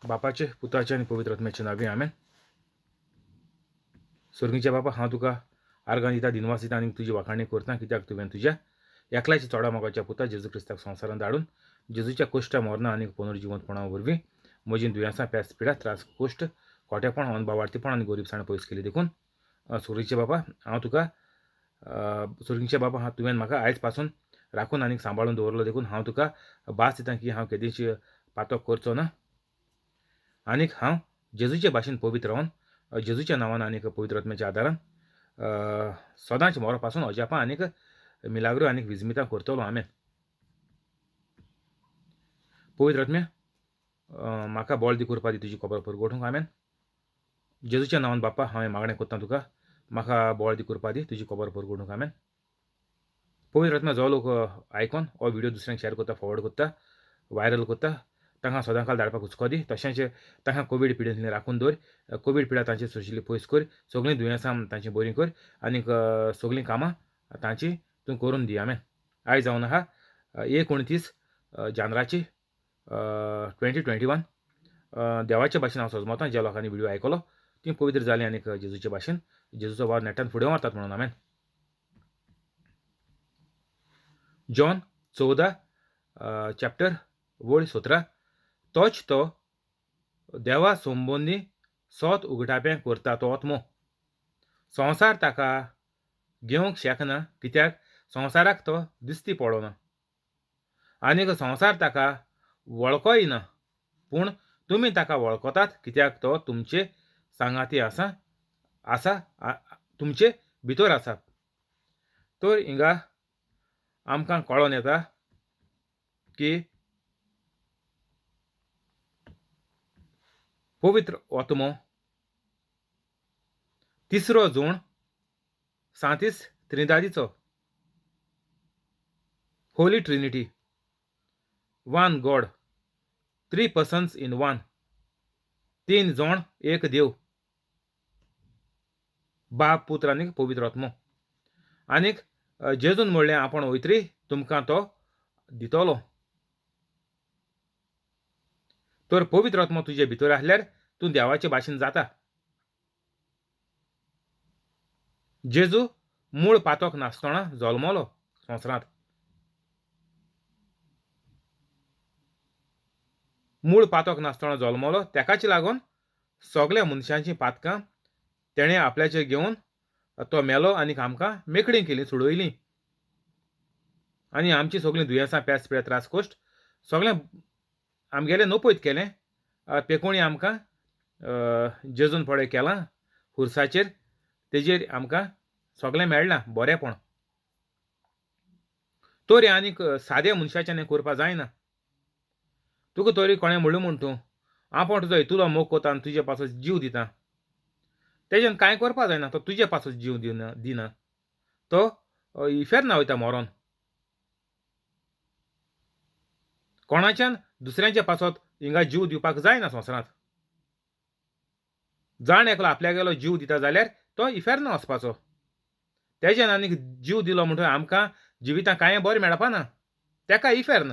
बापाचे, पुताचे आनी पवित्र आत्म्याचे नांवी, आमेन. सर्गीच्या बापा, हांव तुका आर्गां दिता, दिनवास दिता आनी तुजी वाखाणी करता, कित्याक तुवें तुज्या एकल्याच्या चोडा मोगाच्या पुता जेजू क्रिस्ताक संवसारांत धाडून जेजूच्या कश्टा, मरणा आनी पुनर्जिवंतपणा वरवीं म्हजीं दुयेंसां, पेस, पिडा, त्रास, कश्ट, खोटेपण, अनभावार्थीपण आनी गरीबसाण पयस केली. देखून सर्गीचे बापा, हांव तुका सर्गीचे बापा, हांव तुवें म्हाका आयज पासून राखून आनी सांबाळून दवरलो, देखून हांव तुका भास दिता की हांव केदींच पातक करचो ना आनीक हांव जेजूचे भाशेन पवित्र रावन जेजूच्या नांवान आनीक पवित्र आत्म्याच्या आदारान सदांच मरा पासून अजापां आनीक मिलाग्रो आनीक विजमितां करतलो. आमेन. पवित्र आत्म्या, म्हाका बळ दी, करपा दी, तुजी खबर परगटूंक. आमेन. जेजूच्या नांवान बापा, हांवें मागणें करता तुका, म्हाका बळ दी, करपा दी, तुजी खबर परगटूंक. आमेन. पवित्र आत्म्या, जो लोक आयकोन हो व्हिडियो दुसऱ्यांक शेअर करता, फॉरवर्ड करता, व्हायरल करता, तांकां सदांकाल धाडपाक हुस्को दी. तशेंच तांकां कोवीड पिडेंतल्यान राखून दवर, कोवीड पिडा तांचे सोंशिल्ली पयस कर, सगळीं दुयेंसां तांची बरीं कर आनीक सगळीं कामां तांची तूं करून दी. आमेन. आयज जावन आहा 29 जानराची 2021. देवाचे भाशेन हांव सजमतां, ज्या लोकांनी व्हिडियो आयकलो तीं पवित्र जालीं आनीक जेजूचे भाशेन जेजूचो वावर नेटान फुडें व्हरतात म्हणून. आमेन. जॉन 14 चॅप्टर वळ 17. तोच तो देवा संबंदी सोत उगडापें करता तो आत्मो. संवसार ताका घेवंक शकना, कित्याक संवसाराक तो दिश्टी पडना आनीक संवसार ताका वळखोय ना. पूण तुमी ताका वळखतात, कित्याक तो तुमचे सांगाती आसा आसा तुमचे भितर आसा. तर हिंगा आमकां कळोन येता की पवित्र आत्मो तिसरो जूण सांतीस त्रिदादीचो, Holy Trinity, one God, three persons in one, तीन जण एक देव, बाप, पुत्र आनी पवित्र आत्मो. आनीक जेजून म्हणलें आपूण वयतरी तुमकां तो दितलो. तर पवित्र आत्मो तुजे भितर आसल्यार तूं देवाचे भाशेन जाता. जेजू मूळ पातक नासतना जल्मलो संवसारांत. मूळ पातक नासतना जल्मलो, तेकाच लागून सगल्या मनशांचीं पातकां तेणें आपल्याचेर घेवन तो मेलो आनीक आमकां मेकळीं केली, सोडयली. आनी आमची सगळीं दुयेंसां, पेस, पिड्या, त्रास, कश्ट सगळें आमगेलें नपयत केलें. पेकोणी आमकां जेजून पळय केलां खुर्साचेर, तेजेर आमकां सगळें मेळ्ळां बरेंपण. तरी आनीक साद्या मनशाच्यान हें करपा जायना. तुका तरी कोणें म्हणलें म्हूण तूं आपूण तुजो इतलो मोग करता आनी तुजे पासत जीव दिता, तेज्यान कांय करपा जायना. तो तुजे पासत जीव दिना, तो इफेर्ना वयता मरोन. कोणाच्यान दुसऱ्यांच्या पासत हिंगा जीव दिवपाक जायना संवसारांत. जाण एकलो आपल्यागेलो जीव दिता जाल्यार तो इफेर्ना वचपाचो. तेज्यान आनीक जीव दिलो म्हणटकीर आमकां जिवितां कांय बरें मेळपा ना, तेका इफेर्न.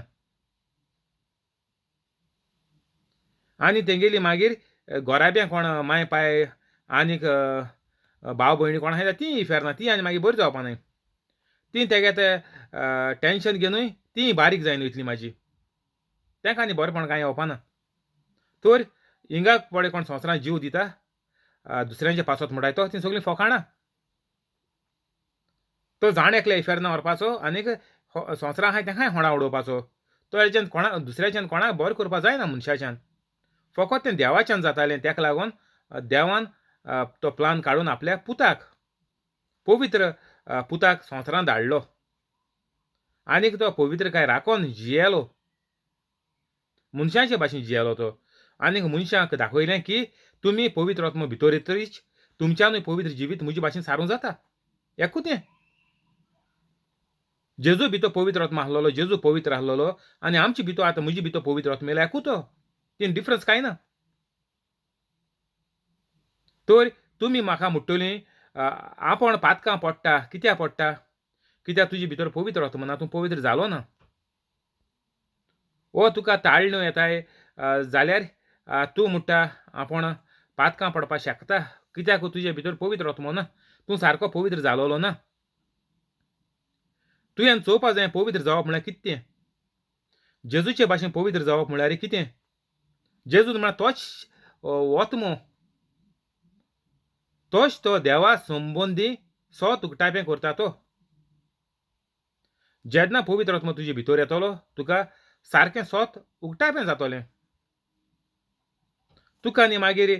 आनी तेंगेली मागीर घराब्यां कोण माय पाय आनीक भाव भयणी कोण आसा तीं इफेर्ना, तीं आनी मागीर बरी जावपा न्हय. तीं तेगे ते टेंशन घेवनूय तीं बारीक जायन वयतली म्हाजी, तेंका आनी बरेंपण कांय येवपा ना. तर हिंगा पळय कोण संवसारांत जीव दिता दुसऱ्यांच्या पासत म्हणटाय तो, तीं सगळीं फोकाणां. तो जाण एकल्या इफेर्ना व्हरपाचो आनीक संवसारां आहाय तेंकांय होणा उडोवपाचो. तो हेच्यान कोणा दुसऱ्याच्यान कोणाक बरें करपा जायना मनशाच्यान, फकत तें देवाच्यान जातालें. तेका लागून देवान तो प्लान काडून आपल्या पुताक, पवित्र पुताक संवसारांत धाडलो आनीक तो पवित्र काय राखोन जियेलो, मनशाचे भाशेन जियेलो तो. आनीक मनशांक दाखयलें की तुमी पवित्र आत्मो भितर येतरीच तुमच्यानूय पवित्र जिवीत म्हजे भाशेन सारूंक जाता. एकूच तें जेजू भितर पवित्र आत्मा आसलेलो, जेजू पवित्र आसलेलो आनी आमचे भितर आतां म्हजे भितर पवित्र आत्मा येयला, एकूच तो, तीन डिफरन्स कांय ना. तर तुमी म्हाका म्हणटलीं आपूण पातकां पडटा, कित्याक पडटा? कित्याक तुजे भितर पवित्र आत्मा ना, तूं पवित्र जालो ना. ओ तुका ताळणो येताय जाल्यार तूं म्हणटा आपूण पातकां पडपाक शकता, कित्याक तुजे भितर पवित्र आत्मो ना, तूं सारको पवित्र जालोलो ना. तुवें चोवपा जाय पवित्र जावप म्हळ्यार कितें तें, जेजूचे भाशेन पवित्र जावप म्हळ्यार कितें. जेजू म्हळ्यार तोच आत्मो, तोच तो देवा संबंदी सोत उक्तापें करता तो. जेन्ना पवित्र आत्मो तुजे भितर येतलो तुका सारकें सोत उक्तापें जातलें. तुका आनी मागीर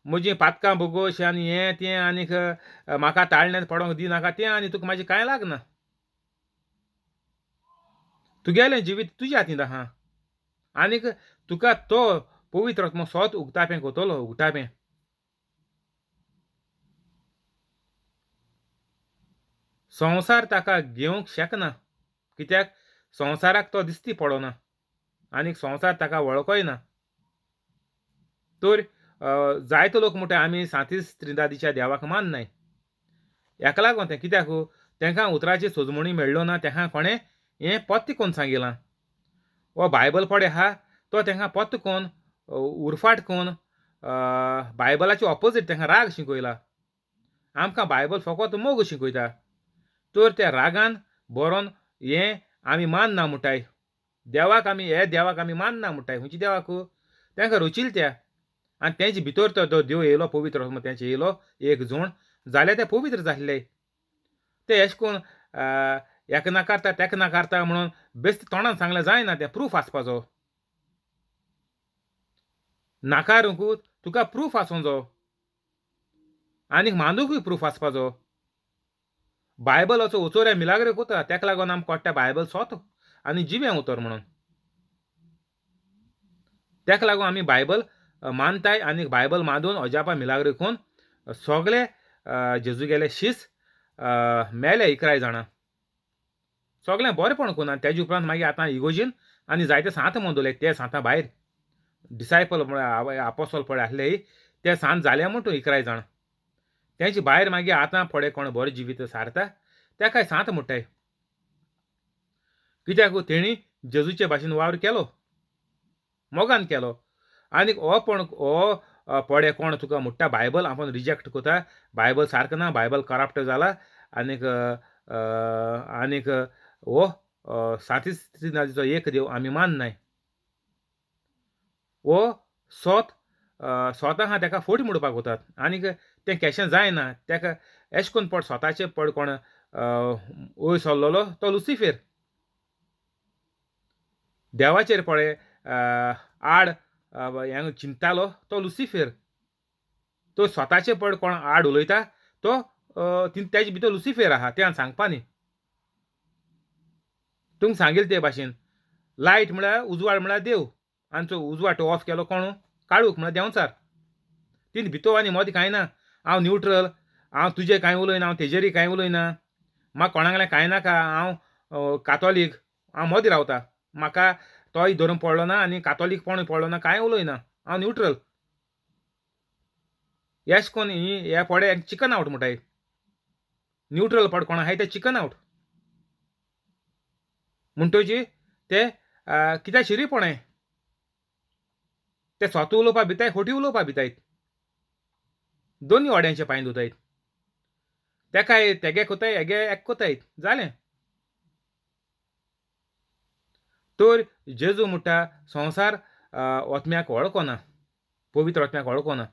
म्हजीं पातकां भोगोश आनी हें तें आनीक म्हाका ताळण्यांत पडोंक दिनाका तें आनी तुका म्हाजें कांय लागना. तुगेलें जिवीत तुज्या हातींत आहा आनीक तुका तो पवित्र आत्मो सोत उक्तापें करतलो, उक्तापें. संवसार ताका घेवंक शकना, कित्याक संवसाराक तो दिश्टी पडना आनीक संवसार ताका वळखय ना. तर जायते लोक म्हणटा आमी सांतीस त्रिंदादीच्या देवाक माननाय. हेका लागून तें कित्याक तांकां उतराची सोजमणी मेळ्ळो ना, तांकां कोणें हें पत्ते कोन्न सांगिलां. हो बायबल पडे आहा तो तांकां पत्तो कोन्न उरफाट कोन्न बायबलाचे ऑपोजीट तांकां राग शिकयला. आमकां बायबल फकत मोग शिकयता, तर त्या रागान बरोवन हें आमी मानना म्हणटाय, देवाक आमी हे देवाक आमी मानना म्हणटाय. खंयच्या देवाक? तांकां रचिल त्या आनी तेंचे भितर तो देव येयलो, पवित्र आत्मो तेंचे येयलो एक जण जाल्यार ते पवित्र जाल्ले. ते एशें करून हेका नाकारता तेका नाकारता म्हणून बेश्टें तोंडान सांगलें जायना, तें प्रूफ आसपाचो. नाकारूंक तुका प्रूफ आसूंक जायो आनीक मानूंकूय प्रूफ आसपाचो. बायबल असो उचोऱ्या मिलाग्रेक उतर, तेका लागून आमकां कळटा बायबल सोत आनी जिवें उतर म्हणून. तेका लागून आमी बायबल मानताय आनी बायबल मानून अजापा मिलाग्र करून सगळे जेजू गेले शीस मेले इकराय जाणां, सगळें बरेंपण करून. आनी तेजे उपरांत मागीर आतां इगोजीन आनी जायते सांत म्हणले ते सांतां भायर डिसायपल म्हळ्यार आपोसोल पळय आसले ते सांत जाले म्हण तूं इकराय जाण. तेंचे भायर मागीर आतां पळय कोण बरें जिवीत सारता तेकाय सांत म्हणटाय, कित्याक तेणी जेजूचे भाशेन वावर केलो, मोगान केलो. आनीक हो पण हो पडे कोण तुका म्हणटा बायबल आपूण रिजेक्ट करता, बायबल सारकें ना, बायबल करप्ट जाला आनीक आनीक हो सांतीस त्रिनादीचो एक देव आमी माननाय. हो सोत स्वता आहा तेका फोट म्हणपाक वतात आनीक तें केशें जायना. तेका एशें करून पड स्वताचें पड कोण वयर सरलेलो तो लुसिफेर देवाचेर पळय आड हें चिंततालो तो लुसिफेर. तो स्वताचे पड कोण आड उलयता तो तेजे भितर लुसिफेर आहा तें हांवें सांगपा न्ही. तुमकां सांगिल्लें ते भाशेन लायट म्हळ्यार उजवाड म्हळ्यार देव, आनी तो उजवाड तो ऑफ केलो कोण काळूक म्हळ्यार देंवचार. तीन भितर आनी मदीं कांय ना, हांव न्यूट्रल, हांव तुजें कांय उलयना, हांव तेजेरूय कांय उलयना, म्हाका कोणागलें कांय नाका, हांव कातोलीक, हांव मदीं रावता, म्हाका तोय धरून पडलो ना आनी कातोलीकपणूय पडलो ना, कांय उलयना, हांव न्यूट्रल. एश कोन ही हे पडे चिकन आवट म्हणटाय, न्यूट्रल पड कोण आहाय ते चिकन आवट म्हणटची ते कित्याक शिरीपण ते स्वता उलोवपा भिताय, खोटी उलोवपा भितायत, दोनी वाड्यांचे पांय धुतायत, तेकाय तेगे कोताय हेगे एक कोतायत जालें. तर जेजू म्हणटा संवसार आत्म्याक वळखना, पवित्र आत्म्याक वळखना,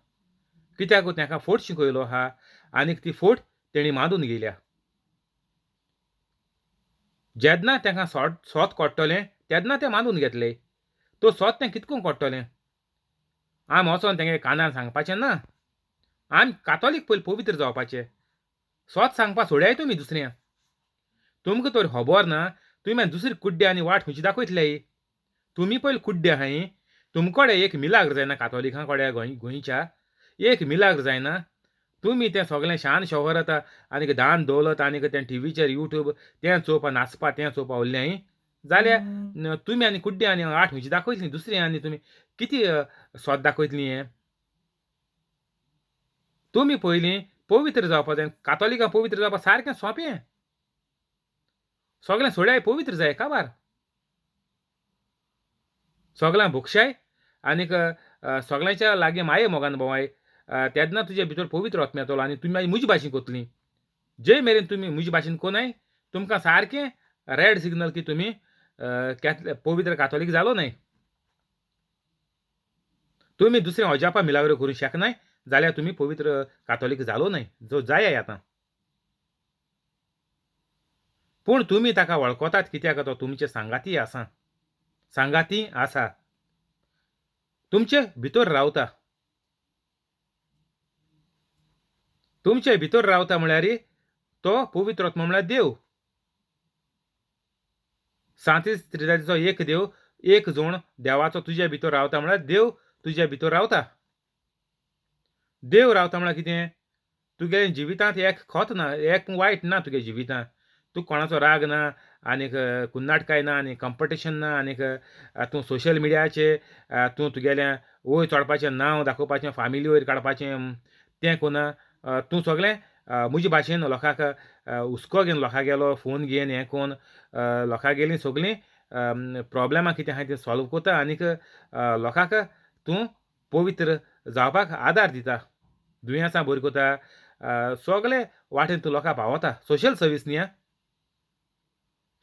कित्याक तांकां फोट शिकयलो आहा आनीक ती फोट तेणी मांदून गेल्या. जेन्ना तांकां सोत कळटलें तेन्ना ते मांदून घेतले, तो सोत तें कितकून कळटलें. आमी वचोन तेंगे कानार सांगपाचें ना, आमी कातोलीक पयलीं पवित्र जावपाचें, सोत सांगपा सोडयाय तुमी दुसऱ्या. तुमकां तर खबर ना तुमी दुसरी कुड्डे आनी वाट खंयची दाखयतले, तुमी पयलीं कुड्डे आहाय, तुमकडे एक मिलाग्र जायना कातोलिकां कडेन गोंयच्या एक मिलाग्र जायना. तुमी तें सगळें शान शोहरत आनीक दान दौलत आनीक तें टिवीचेर यूट्यूब तें चोवपा नाचपा तें चोवपा उरलें जाल्यार तुमी आनी कुड्डे आनी वाट खंयची दाखयतली दुसरी आनी तुमी कितें सोद दाखयतली हें. तुमी पयलीं पवित्र जावपा जाय, कातोलिकां पवित्र जावपा सारकें सोंपें, सगळें सोड्याय पवित्र जाय काबार, सगळ्यां भोगशाय आनीक सगळ्यांच्या लागीं माये मोगान भोंवाय, तेन्ना तुजे भितर पवित्र आत्मो येतलो आनी तुमी मागीर म्हजे भाशेन कोतलीं. जे मेरेन तुमी म्हजे भाशेन कोनाय तुमकां सारकें रेड सिग्नल की तुमी पवित्र कातोलीक जालो न्हय. तुमी दुसरें अजापा मिलाग्रो करूंक शकनाय जाल्यार तुमी पवित्र कातोलीक जालो न्हय, जो जाय आतां. पूण तुमी ताका वळखतात कित्याक तो तुमचे सांगाती आसा, सांगाती आसा, तुमचे भितर रावता. तुमचे भितर रावता म्हळ्यार तो पवित्र आत्मो म्हळ्यार देव. सांतीस त्रिजातीचो एक देव, एक जोण देवाचो तुजे भितर रावता म्हळ्यार देव तुजे भितर रावता. देव रावता म्हळ्यार कितें? तुगे जिवितांत एक खत ना, एक वायट ना तुगे जिवितांत. तुका कोणाचो राग ना, आनीक कुन्नाटकाय ना, आनी कंपिटिशन ना, आनीक तूं सोशल मिडियाचेर तूं तुगेलें वयर चडपाचें, नांव दाखोवपाचें, फामिली वयर काडपाचें तें कोना. तूं सगळें म्हजे भाशेन लोकांक हुस्को घेवन लोकां गेलो फोन घेवन हें कोन्न लोकां गेलीं सगळीं प्रोब्लेमां कितें आहाय तें सॉल्व कोता आनीक लोकांक तूं पवित्र जावपाक आदार दिता, दुयेंसां बरीं कोता, सगळे वाटेन तूं लोकांक पावता. सोशल सर्वीस न्ही,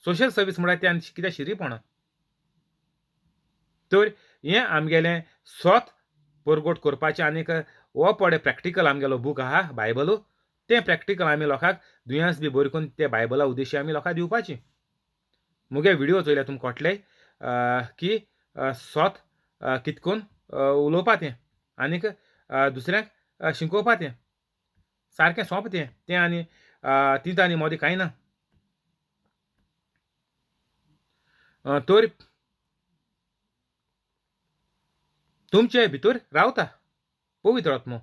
सोशल सर्वीस म्हळ्यार तें आनी कितें शिरीपणां. तर हें आमगेलें स्वत परगट करपाचें आनीक हो पळय प्रॅक्टिकल आमगेलो बूक आहा बायबल, तें प्रॅक्टिकल आमी लोकांक दुयेंस बी बरें करून ते बायबला उद्देशी आमी लोकांक दिवपाचें. मुगे विडियो चोयल्यार तुमकां कळटलें की स्वत कितकोन उलोवपा तें आनीक दुसऱ्यांक शिकोवपा तें सारकें सोंपें तें तें आनी तितूंत आनी मोदें कांय ना. तर तुमचे भितर रावता पवित्र आत्मो,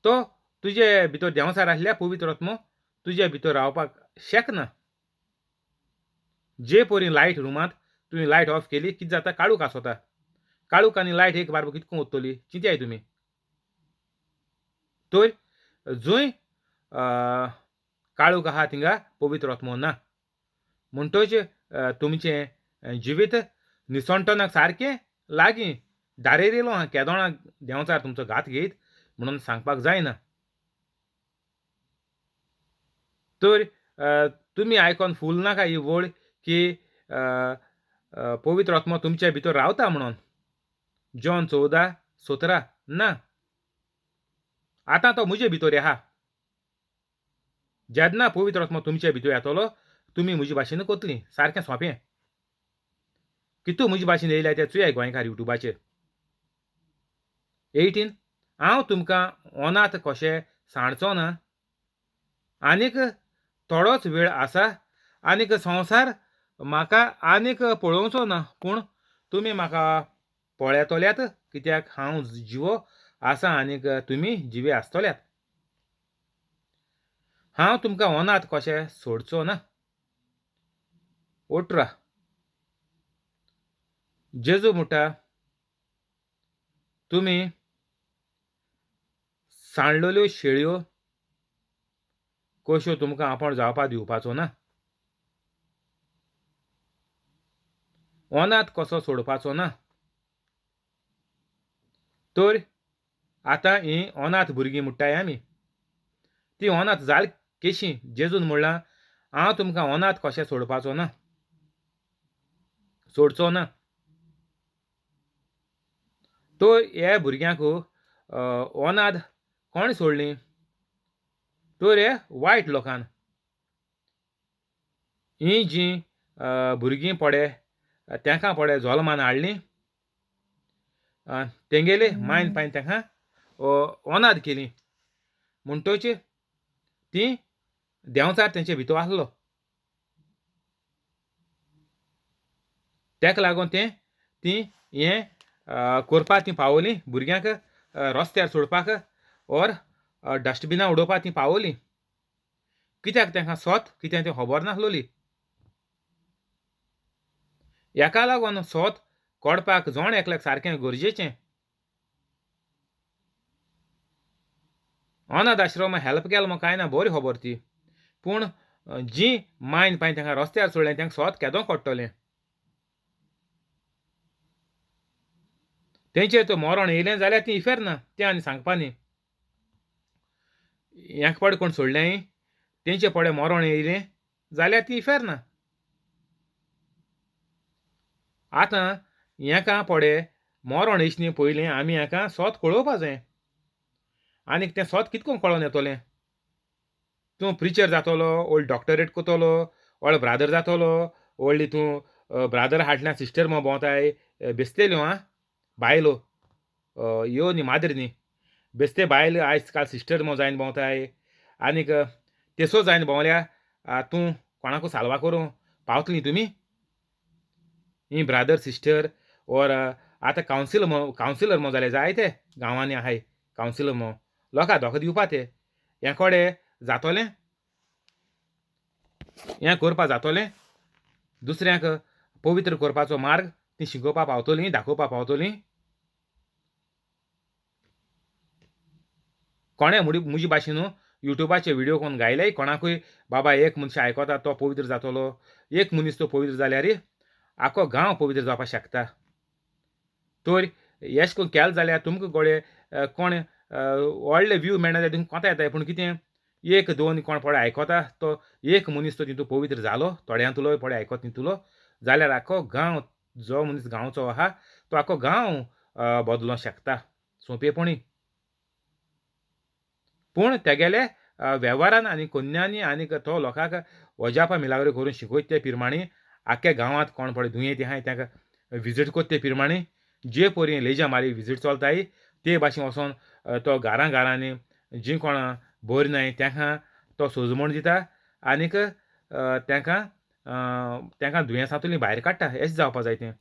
तो तुजे भितर देंवचार आसल्यार पवित्र आत्मो तुजे भितर रावपाक शकना. जे परी लायट रुमांत तुवें लायट ऑफ केली कितें जाता, काळूख आसता, काळूख आनी लायट एक बारबर कितको वतली चिंताय तुमी. तर जंय काळूख आहा थिंगा पवित्र आत्मो ना. म्हणटच तुमचें जिवीत निसणटनाक सारकें लागीं दारेर येयलो आहा, केदोणा देंवचार तुमचो घात घेयत म्हणून सांगपाक जायना. तर तुमी आयकोन फूल नाका ही वळ की पवित्र आत्मो तुमचे भितर रावता म्हणून. जॉन 14:17 ना, आतां तो म्हजे भितर आहा. जेन्ना पवित्र आत्मो तुमचे भितर येतलो तुमी म्हजे भाशेन कोतली, सारकें सोंपें. कितू म्हजे भाशेन येयल्या ते चोयाय गोंयकार युट्यूबाचेर. 18 हांव तुमकां अनाथ कशें सांडचो ना, आनीक थोडोच वेळ आसा, आनीक संवसार म्हाका आनीक पळोवचो ना, पूण तुमी म्हाका पळयतल्यात कित्याक हांव जिवो आसा आनीक तुमी जिवे आसतल्यात. हांव तुमकां अनाथ कशें सोडचो ना. 18 जेजू म्हणटा तुमी सांडलेल्यो शेळयो कश्यो तुमकां आपूण जावपा दिवपाचो ना, अनाथ कसो सोडपाचो ना. तर आतां हीं अनाथ भुरगीं म्हणटाय आमी, ती अनाथ जाल केशी. जेजून म्हणलां हांव तुमकां अनाथ कशें सोडपाचो ना, सोडचो ना. तर हे भुरग्यांक अनाथ कोण सोडली? तर हे वायट लोकान. हीं जीं भुरगीं पडे तांकां पडे जल्मान हाडलीं, तेंगेले मायन पायन तांकां अनाथ केली. म्हणटच ती देंवचार तेंचे भितर आसलो, ताका लागून तें ती हें करपाक ती पावली, भुरग्यांक रस्त्यार सोडपाक ओर डस्टबिना उडोवपाक ती पावली. कित्याक तांकां सोत कितें तें खबर नासलोली. हेका लागून सोत कोडपाक जण एकल्याक सारकें गरजेचें. अनाथ आश्रमा हेल्प केलो म्हूण कांय ना, बरी खबर ती, पूण जी मायन पायन तांकां रस्त्यार सोडलें तांकां सोत केदो कोडटलें. तेंचेर तो मरण येयलें जाल्यार ती इफेर्न ना, तें आनी सांगपा न्ही. ह्याक पडे कोण सोडलें तेंचे पडे मरण येयलें जाल्यार ती इफेर्न ना. आतां हेका पडे मरण येयचे न्ही पयलीं आमी हेका सोत कळोवपा जाय. आनीक तें सोत कितको कळोन येतलें? तूं प्रिचर जातलो, व्हडलो डॉक्टरेट करतलो, व्हडलो ब्रादर जातलो, व्हडली तूं ब्रादर हाडल्या सिस्टर म्हूण भोंवताय बेसतेल्यो आं बायलो ह्यो न्ही माद्री न्ही, बेस्ते बायल आयज काल सिस्टर म्हूण जायन भोंवताय आनीक तेसो जायन भोंवल्या तूं कोणाकू साल्वा करूं पावतली तुमी? ही ब्रादर सिस्टर ओर आतां कावन्सिलर कावन्सिलर म्हूण जाले जायते गांवांनी आहाय कावन्सिलर म्हूण, लोकां धोको दिवपा ते हें कोडे जातोलें, हें करपा जातोलें? दुसऱ्यांक पवित्र करपाचो मार्ग ती शिकोवपा पावतलीं, दाखोवपा पावतलीं? कोणें म्हजी भाशेन न्हू युट्यूबाचे व्हिडियो कोण गायले कोणाकूय बाबा एक मनशां आयकता तो पवित्र जातलो, एक मनीस तो पवित्र जाल्यार आख्खो गांव पवित्र जावपाक शकता. तर एशें करून केलें जाल्यार तुमकां गडे कोण व्हडले व्यू मेळना जाल्यार तुमकां कोंता येता, पूण कितें एक दोन कोण पळय आयकता तो एक मनीस तो तितू पवित्र जालो, थोड्यांतलो पळय आयकता तितूलो जाल्यार आख्खो गांव जो मनीस गांवचो आहा तो आख्खो गांव बदलोंक शकता सोंपेपणी. पूण तेगेले वेव्हारान आनी कोन्यांनी आनीक तो लोकांक वजापा मिलाग्रो करून शिकयता ते पिरमाणी आख्ख्या गांवांत कोण पळय दुयेंती आहाय तांकां विजीट करता ते पिरमाणी जे परी लेजा मारी विजीट चलताय ते भाशेन वचोन तो घरां घरांनी जीं कोण बरीं नाय तांकां तो सोजमण दिता आनीक तांकां तांकां दुयेंसांतली भायर काडटा. अशें जावपा जाय तें.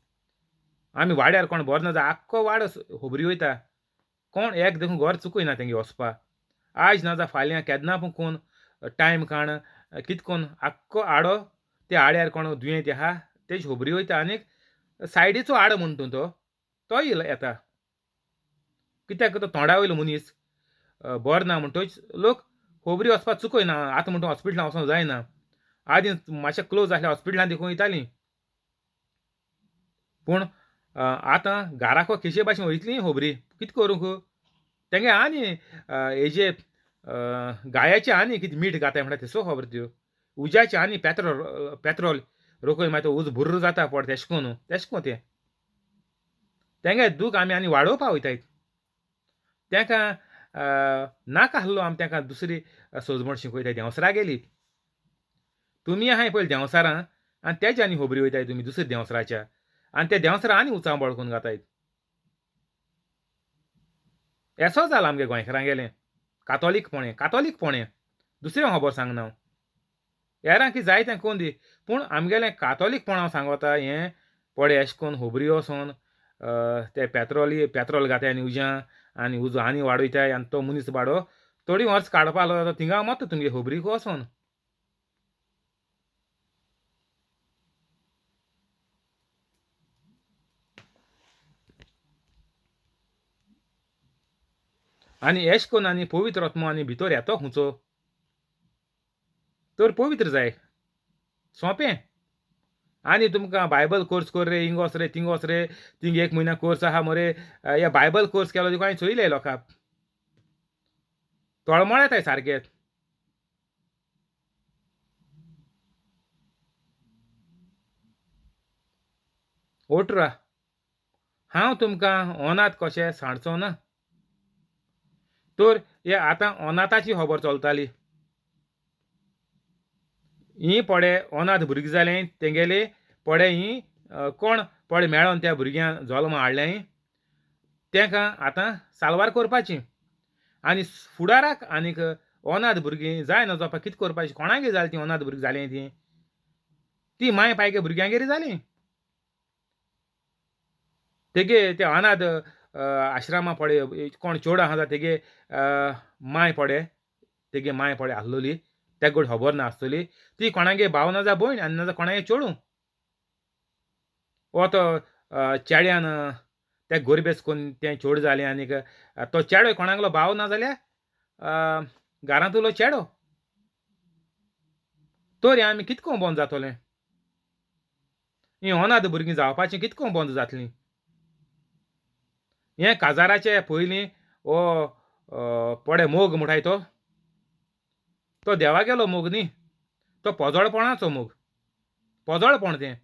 आमी वाड्यार कोण बरो ना जाल्यार आख्खो वाडो खबरी वयता, कोण एक देखून घर चुकयना तेंगे वचपा. आयज ना जाल्यार फाल्यां केन्ना पूण कोण टायम काण कितें कोन्न आख्खो आडो त्या आड्यार कोण दुयेंत आहा तेजी खबरी वयता आनीक सायडीचो आडो म्हणटा तूं तोय येता. कित्याक तो तोंडा वयलो मनीस बरो ना म्हणटकच लोक खबरी वचपाक चुकयना. आतां म्हणटा हॉस्पिटलां वचोंक जायना, आदीं मातशें क्लोज आसल्या हॉस्पिटलां देखून वयतालीं, पूण आतां घराको केशे भाशेन वयतली खबरी कितें करूंक तेंगे आनी हेजे गायाचें आनी कितें मीठ घाताय म्हणटा तेसो खबर त्यो उज्याचें आनी पेत्रोल पेत्रोल रोखय मागीर तो उजो भुर्र जाता पड तेशें कोन्न तेशें कोन्न तें तेंगे दूख आमी आनी वाडोवपा वयताय. तेंकां नाका आसलो आमी तेंकां दुसरी सोजमण शिकयताय देंवसरा गेली. तुमी आहाय पयलीं देंवसारां आनी तेज्या आनी खबरी वयताय तुमी दुसऱ्या देंवसराच्या आनी ते देंवसरां आनी उचांबळ करून घाताय. एसो जाला आमगे गोंयकारां गेलें कातोलीक पोणें, कातोलीक पोणें दुसरें खबर सांगना हांव, हेरां की जाय तें कोन दी, पूण आमगेलें कातोलीकपण हांव सांगता हें पळय एशें कोन्न खबरी वचोन ते पेत्रोल पेत्रोल घाताय आनी उज्या आनी उजो आनी वाडयताय आनी तो मनीस बाडो थोडीं वर्स काडपा लागलो थिंगा मरता तुमगे खबरीक वचोन. आनी एशें कोन्न आनी पवित्र आत्मो आनी भितर येतो खुंयचो तर पवित्र जाय सोंपें. आनी तुमकां बायबल कोर्स कर रे, हिंग वच रे, थिंग वच रे, थिंग एक म्हयन्या कोर्स आहा मरे, हे बायबल कोर्स केलो देखून हांवें चोयलें लोकांक तळमळेताय सारके. ओटरा हांव तुमकां अनाथ कशें सांडचो ना. तर हे आतां अनाथाची खबर चलताली. हीं पडे अनाथ भुरगीं जालें तेंगेले पडे हीं कोण पडे मेळोन त्या भुरग्यांक जल्म हाडलें तेंकां आतां साल्वार करपाची आनी फुडाराक आनीक अनाथ भुरगीं जायना जावपाक कितें करपाचें? कोणागेर जालीं तीं अनाथ भुरगीं जालीं तीं ती माय पायगे भुरग्यांगेर जालीं. तेगे ते अनाथ आश्रमा पडे कोण चेडो आहा तेगे माय पडे तेगे माय पडे आसलोली तेका खबर ना आसतली ती कोणागे भाव ना जा भयण आनी ना जा कोणागे चेडूं हो तो चेड्यान ते गोरबेस करून तें चेडूं जालें आनीक तो चेडो कोणागलो भाव ना जाल्यार घरांतलो चेडो. तर हें आमी कितको बंद जातोलें? हीं अनाथ भुरगीं जावपाचीं कितको बंद जातलीं? हें काजाराचे पयलीं हो पोडे मोग म्हणटाय तो तो देवागेलो मोग न्ही, तो पोजोळपणाचो मोग, पोजोळपण तें.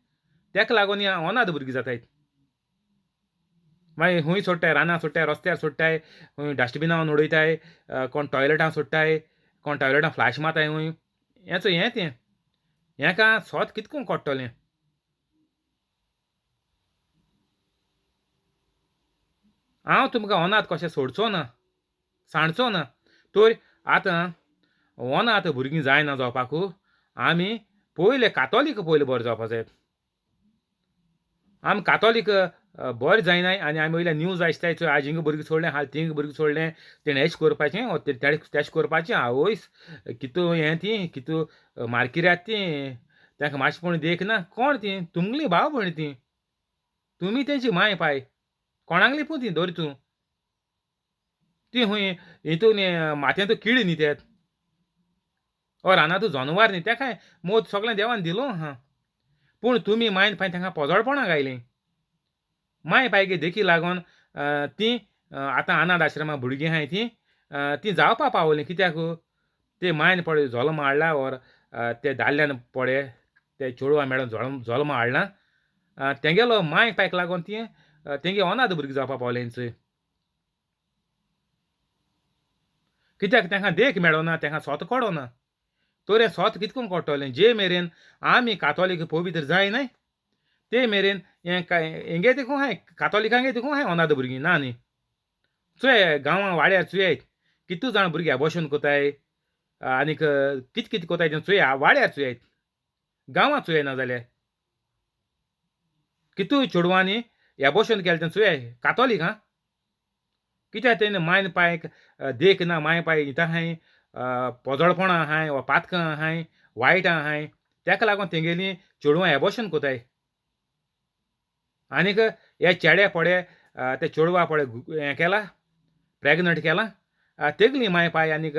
तेका लागून हें अनाथ भुरगीं जाताय. मागीर खूंय सोडटाय, रानां सोडटाय, रस्त्यार सोडटाय, खूंय डस्टबिनान उडयताय, कोण टॉयलेटां सोडटाय, कोण टॉयलेटां फ्लाश मारताय खूंय. हें चोय हें तें हेका सोत कितको कोडटलें. हांव तुमकां अनाथ कशें सोडचो ना, सांडचो ना. तर आतां अनाथ भुरगीं जायना जावपाक आमी पयले कातोलीक पयले बरें जावपा जाय. आमी कातोलीक बरें जायनाय आनी आमी वयल्यान न्यूज आयकताय, चोय आज हिंगा भुरगीं सोडलें, हाल थिंगा भुरगीं सोडलें, तेणें एश करपाचें तेश करपाचें. आवयस कितू हें तीं कितू मार्किऱ्यात तीं, तांकां मातशें पूण देख ना. कोण तीं? तुमगेलीं भाव भयण तीं, तुमी तेंची माय पाय, कोणागली पूण तीं दवर तूं. तीं खूंय हितून मातयेंत किडी न्ही ते, ओ रानांत जनवार न्ही, तेकाय मोत सगळें देवान दिलो आहा. पूण तुमी मायन पाय तांकां पोजोळपणाक आयलीं. माय पायगे देखी लागून तीं आतां अनाथ आश्रमा भुरगीं आहाय तीं तीं जावपा पावलीं. कित्याक ते मायन पळय जल्म हाडला ओर ते दादल्यान पळय ते चेडवां मेळोन जल्म जल्म हाडला, तेंगेलो माय पायक लागून तीं तेंगे अनाथ भुरगीं जावपा पावलें. कित्याक तांकां देख मेळना, तांकां सोत कोडना. तर हें सोत कितकोन कोडटलें? जे मेरेन आमी कातोलीक पवित्र जायनाय ते मेरेन हें काय हेंगे देखून आहाय, कातोलिकांगे देखून आहाय अनाथ भुरगीं ना न्ही. चोय गांवां वाड्यार चोयाय कितू जाण भुरगीं एबोशन कोताय आनीक कित कित कोताय तें चोया, वाड्यार चोयाय, गांवां चोय ना जाल्यार कितू चेडवांनी एबोशन केलें तें चोयाय कातोलीक. आं कित्याक तेणें मायन पायक देख ना, माय पाय हिता आहाय, पोजोळपणां आहाय वा पातकां आहाय, वायटां आहाय, तेका लागून तेंगेलीं चेडवां एबोशन कोताय. आनीक हे चेडे पडे ते चेडवा पळय हें केलां, प्रेगनंट केलां, तेगली माय पाय आनीक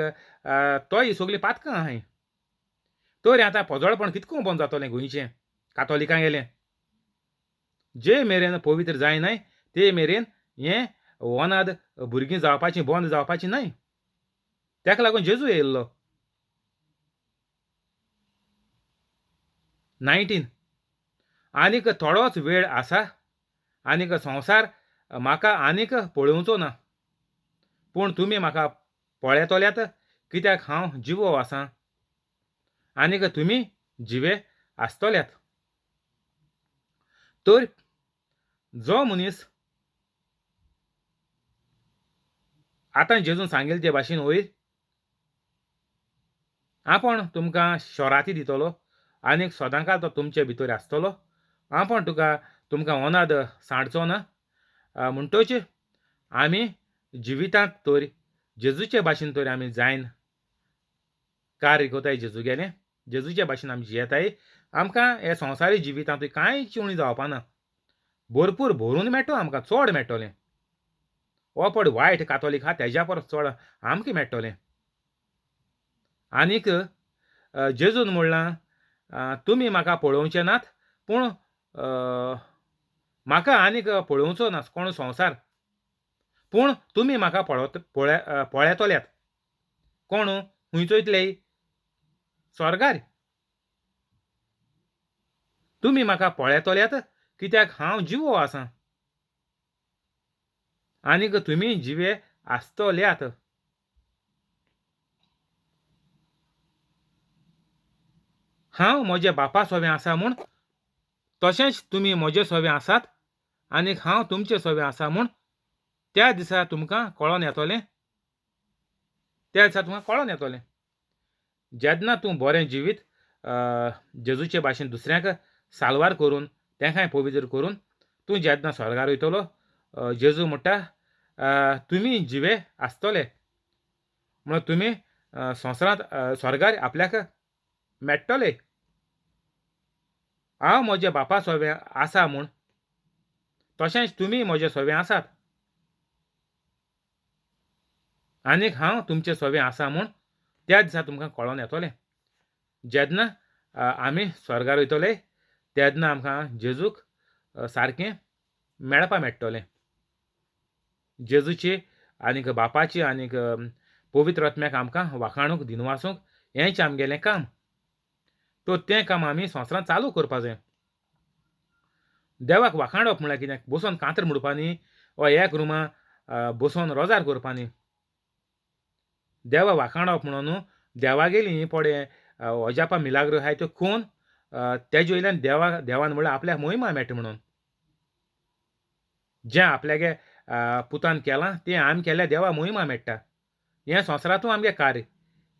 तोय सगलीं पातकां आहाय. तर आतां पोजोळपण कितको बंद जातलें गोंयचें कातोलिकांगेलें? जे मेरेन पवित्र जायनाय ते मेरेन हें अनाथ भुरगीं जावपाचीं बंद जावपाचीं न्हय. तेका लागून जेजू येयल्लो. 19 आनीक थोडोच वेळ आसा आनीक संवसार म्हाका आनीक पळोवचो ना, पूण तुमी म्हाका पळयतल्यात, कित्याक हांव जिवो आसा आनीक तुमी जिवे आसतल्यात. तर जो मनीस आतां जेजून सांगेल ते भाशेन वयर आपूण तुमकां शोराती दितलो आनीक सदांकाळ तो तुमचे भितर आसतलो. आपूण तुका तुमकां अनाथ सांडचो ना. म्हणटोच आमी जिवितांत तर जेजूचे भाशेन तर आमी जायन कार्य कोताय जेजू गेलें, जेजूचे भाशेन आमी जियेताय, आमकां हे संवसारी जिवितांत कांय उणी जावपा ना, भरपूर भरून मेळटलो आमकां, चड मेळटलें. हो पड वायट कातोलीक आहा तेज्या परस चड आमकां मेळटलें. आनीक जेजून म्हणलां तुमी म्हाका पळोवचे नात, पूण म्हाका आनीक पळोवचो ना कोण संवसार, पूण तुमी म्हाका पळयतल्यात. कोण खंय चोयतले? स्वर्गार. तुमी म्हाका पळयतल्यात कित्याक हांव जिवो आसा आनीक तुमी जिवे आसतल्यात. हांव म्हज्या बापा सोवें आसा म्हूण तशेंच तुमी म्हजे सोवें आसात आनीक हांव तुमचे सोवें आसा म्हूण त्या दिसा तुमकां कळोन येतलें. त्या दिसा तुमकां कळोन येतलें. जेन्ना तूं बरें जिवीत जेजूचे भाशेन दुसऱ्यांक साल्वार करून तेंकांय पवित्र करून तूं जेन्ना स्वर्गार वयतलो, जेजू म्हणटा तुमी जिवे आसतले, म्हणून तुमी संवसारांत स्वर्गार आपल्याक मेळटले. हांव म्हज्या बापा सोवें आसा म्हूण तशेंच तुमी म्हजे सोवें आसात आनीक हांव तुमचे सोवें आसा म्हूण त्या दिसा तुमकां कळोन येतलें. जेन्ना आमी स्वर्गार वयतले तेन्ना आमकां जेजूक सारकें मेळपा मेळटलें. जेजूची आनीक बापाची आनीक पवित्र आत्म्याक आमकां वाखाणूंक दिनवासूंक हेंच आमगेलें काम. तो तें काम आमी संवसारांत चालू करपा जाय. देवाक वाखाणप म्हळ्यार कितें? बसोन कांतर म्हणपा न्ही वा एक रुमा बसोन रोजार करपा न्ही. देवा वाखाणप म्हणून न्हू देवागेली हीं पडे अजापां मिलाग्र आहाय त्यो कोन तेजे वयल्यान देवान म्हणल्यार आपल्याक मोहिमा मेळटा म्हणून. जें आपल्यागे पुतान केलां तें आमी केल्यार देवा मोहिमा मेळटा. हें संवसारांतूय आमगे कार्य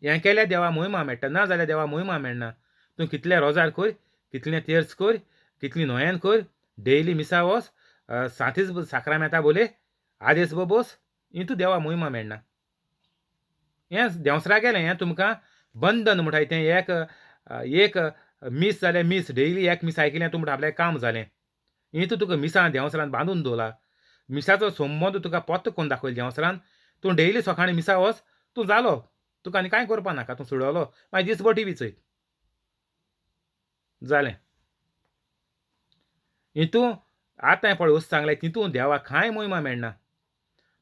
हें केल्यार देवा मोहिमा मेळटा, ना जाल्यार देवा मोहिमा मेळना. तूं कितलें रोजार कर, कितलें तेर्स कर, कितली नोयेन कर, डेली मिसा वच, सांतीस साक्रामेंता बोले, आदेस बोस, हितू देवा मोहिमा मेळना. हें देंवसरा गेलें हें तुमकां बंधन म्हणटाय तें एक एक मीस जालें, मीस डेली एक मीस आयकलें तूं म्हणटा आपलें काम जालें. हितू तुका मिसां देंवसरान बांदून दवरला. मिसाचो संबंद तुका पत्तो कोन्न दाखयलो देंवसरान. तूं डेली सकाळीं मिसा वच, तूं जालो, तुका आनी कांय करपा नाका, तूं सुडवलो, मागीर दीसभर टिवी चोय, जालें. हितू आतां पळय वस्त सांगलें तितून देवाक कांय मोहिमा मेळना.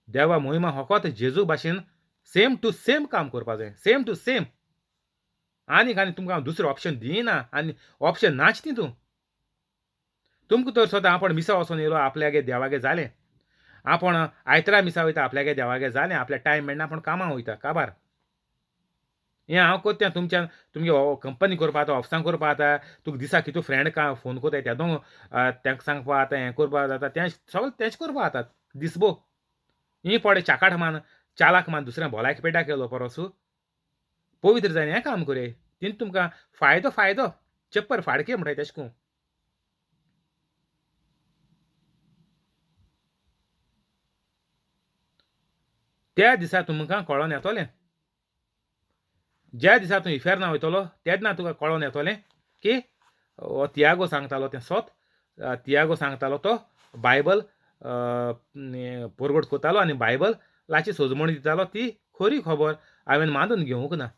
देवा मोहिमा फकत जेजू भाशेन सेम टू सेम काम करपा जाय, सेम टू सेम. आनीक आनी तुमकां हांव दुसरें ऑप्शन दिना आनी ऑप्शन नाच तितून. तुमकां तर सदां आपण मिसा वचोन येयलो आपल्यागे देवागे जालें, आपण आयतरा मिसा वयता आपल्यागे देवागे जालें, आपल्या टायम मेळना आपूण कामां वयता काबार. हें हांव करता तुमच्यान तुमगे कंपनी करपा जाता, ऑफिसान करपा जाता, तुका दिसा कितू फ्रेंड का फोन करताय तेदो तांकां सांगपा जाता, हें करपा जाता, तें सगळें तेंच करपा जाता दिसभर. ही पळय चाकाट मान चालाक मान दुसऱ्या भलायकी पेडा केलो परस पवित्र जायन हें काम करया, तितून तुमकां फायदो फायदो चप्पर फाडके म्हणटाय तेशें करून. त्या दिसा तुमकां कळोन येतलें, ज्या दिसा तूं इफेर्ना वयतलो तेन्ना तुका कळोन येतलें की हो तियागो सांगतालो तें सत, तियागो सांगतालो तो बायबल परगट करतालो आनी बायबल लाची सोजमणी दितालो ती खरी खबर हांवें मानून घेवंक ना.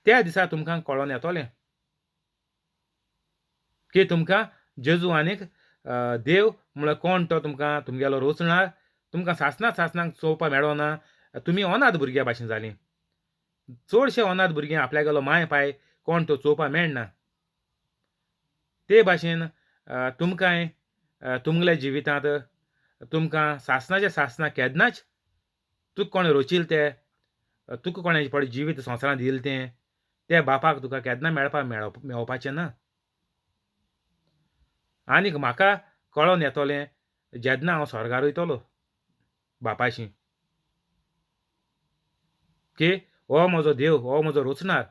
त्या दिसा तुमकां कळोन येतलें की तुमकां जेजू आनीक देव म्हळ्यार कोण तो तुमकां तुमगेलो रोचणार, तुमकां सासना सासनाक चोवपाक मेळना. तुमी अनाथ भुरग्यां भाशेन जालीं. चडशे अनाथ भुरगीं आपल्यागेलो माय पाय कोण तो चोवपाक मेळना. ते भाशेन तुमकांय तुमगेल्या जिवितांत तुमकां सासनाच्या सासना केन्नाच तुका कोणें रोचिल्लें तें, तुका कोणें पळय जिवीत संवसारांत दिलें तें, त्या बापाक तुका केन्ना मेळपाक मेळपाचें ना. आनीक म्हाका कळोन येतलें जेन्ना हांव स्वर्गार वयतलो बापायशी की हो म्हजो देव, हो म्हजो रोचणार.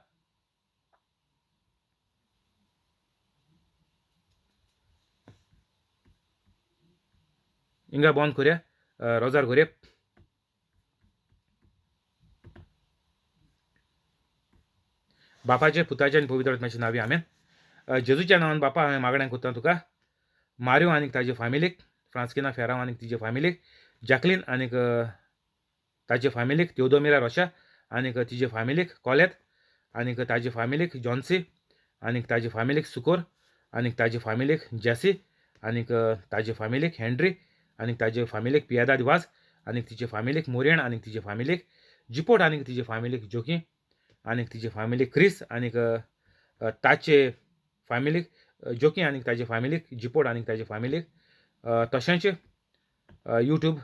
हिंगा बंद करया, रोजार करया. बापाचे पुताचे आनी पवित्र आत्म्याचे नांवी आमेन. जेजूच्या नांवान बापा हांवें मागणें करता तुका, मारियो आनीक ताजे फामिलीक, फ्रांस्किना फेरांव आनीक तिजे फामिलीक, जॅकलीन आनीक ताजे फामिलीक, तेवदोमिरा रोशा आनीक तिजे फामिलीक, कॉलेत आनीक ताजे फामिलीक, जॉन्सी आनीक ताजे फामिलीक, सुकोर आनीक ताजे फामिलीक, जेसी आनीक ताजे फामिलीक, हेनरी आनीक ताजे फामिलीक, पियादाद वाज आनीक तिजे फामिलीक, मोरियण आनीक तिजे फामिलीक, जिपोट आनीक तिजे फामिलीक, जोकी आनीक तिजे फामिलीक, क्रिस आनीक ताचे फामिलीक, जोकी आनीक ताजे फामिलीक, जिपोट आनीक ताजे फामिलीक, तशेंच यूट्यूब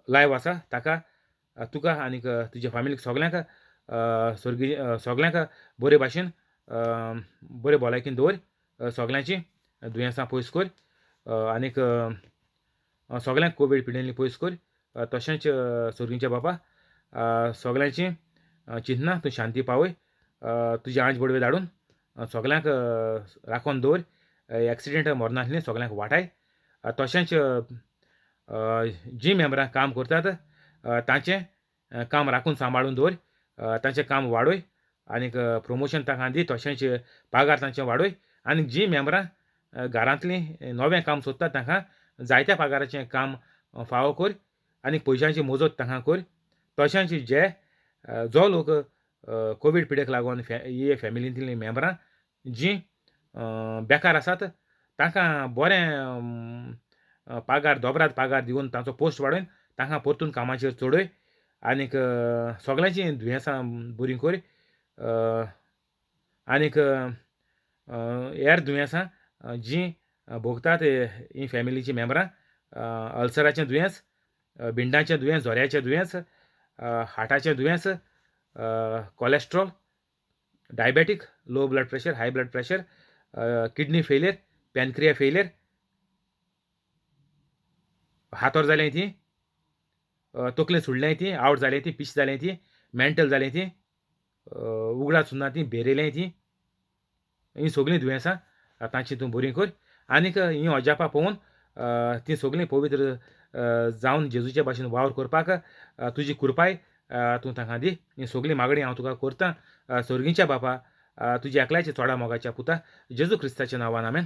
लायव आसा ताका तुका आनीक तुज्या फामिलीक सगल्यांक स्वर्गीय सगल्यांक बरे भाशेन बरे भलायकेन दवर, सगल्यांची दुयेंसां पयस कर आनीक सगल्यांक कोवीड पिडेन पयस कर. तशेंच स्वर्गीच्या बापा सगल्यांची चिंतना तूं शांती पावय, तुजी आंज बडवे धाडून सगल्यांक राखोन दवर, एक्सिडेंट मरनासलें सगल्यांक वाटाय. तशेंच जी मेंबरां काम करतात तांचें काम राखून सांबाळून दवर, तांचें काम वाडय आनीक प्रमोशन तांकां दी, तशेंच पगार तांचें वाडय. आनी जी मेंबरां घरांतलीं नवें काम सोदतात तांकां जायत्या पगाराचें काम फावो कर आनी पयशांची मजत तांकां कर. तशेंच जो लोक कोवीड पिडेक लागून हे फॅमिलींतलीं मेंबरां जीं बेकार आसात तांकां बरें पागार दोबराद पागार दिवन तांचो पोस्ट वाडोवन तांकां परतून कामाचेर चडय आनीक सगल्यांचीं दुयेंसां बरीं कर आनीक हेर दुयेंसां जीं भोगतात हीं फॅमिलीचीं मेंबरां, अल्सराचें दुयेंस, बिंडाचें दुयेंस, जोऱ्याचें दुयेंस, हार्टाचें दुयेंस, cholesterol, diabetic, low blood pressure, high blood pressure, kidney failure, pancreas failure, हातोर जालें ती, तकले सुडलें ती, आवट जालें ती, पिश जालें ती, मेंटल जालें ती, उगडास सुन्ना ती, भेरेलें ती, हीं सगळीं दुयेंसां तांची तूं बरीं कर आनीक हीं अजापां पळोवन तीं सगळीं पवित्र जावन जेजूचे भाशेन वावर करपाक तुजी कृपाय तूं तांकां दी. हीं सगळीं मागणी हांव तुका करतां, सर्गीच्या बापा, तुज्या एकल्याच्या चोडा मोगाच्या पुता जेजू क्रिस्ताच्या नांवान, आमेन.